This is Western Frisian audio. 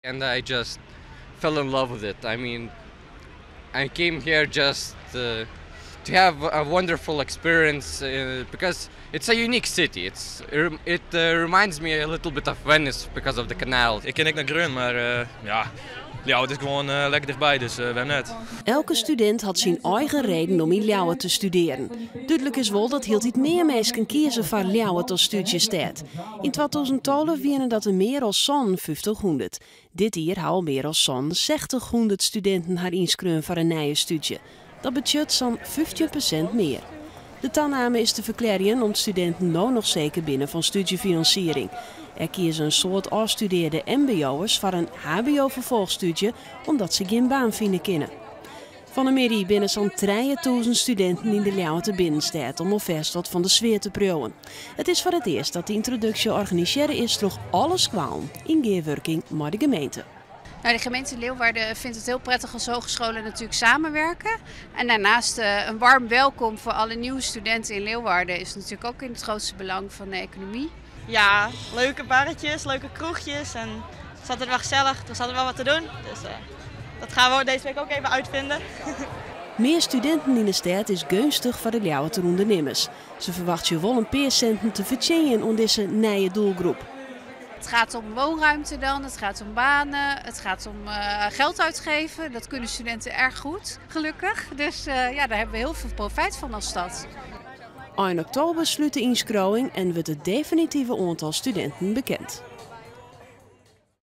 And I just fell in love with it. I mean, I came here just to have a wonderful experience because it's a unique city. It reminds me a little bit of Venice because of the canal. Ik kin ek nei Grun, mar ja, Ljouwert is gewoan lekker tichtby, dus wêrom net? Elke studint hat syn eigen reden om yn Ljouwert te studearjen. Dúdlik is wol dat hieltyd mear minsken kieze foar Ljouwert as stúdzjestêd. Yn 2012 wiene dat der mear as sa'n 50. Dit jier ha al mear as sa'n 60 studinten har ynskreaun foar in nije stúdzje. Dat betsjut sa'n 15% mear. De taname is te ferklearjen om't studinten no noch seker binne fan stúdzjefinansiering. Ek kieze in soad ôfstudearre MBO'ers foar in HBO-ferfolchstúdzje omdat se gjin baan fine kinne. Fan 'e middei binne sa'n 3000 studinten yn de Ljouwerter binnenstêd om alfêst wat fan de sfear te priuwen. It is foar it earst dat de yntroduksje organisearre is troch alle skoallen yn gearwurking mei de gemeente. Nou, de gemeente Leeuwarden vindt het heel prettig als hogescholen natuurlijk samenwerken. En daarnaast een warm welkom voor alle nieuwe studenten in Leeuwarden is natuurlijk ook in het grootste belang van de economie. Ja, leuke barretjes, leuke kroegjes en het is altijd wel gezellig. Er is altijd wel wat te doen. Dus dat gaan we deze week ook even uitvinden. Mear studinten yn de stêd is geunstich foar de Ljouwerter ûndernimmers. Se ferwachtsje wol in pear sinten te fertsjinjen oan dizze nije doelgroep. Het gaat om woonruimte dan, het gaat om banen, het gaat om geld uitgeven. Dat kunnen studenten erg goed, gelukkig. Dus ja, daar hebben we heel veel profijt van als stad. Ein oktober slút de ynskriuwing en wurdt it definitive oantal studinten bekend.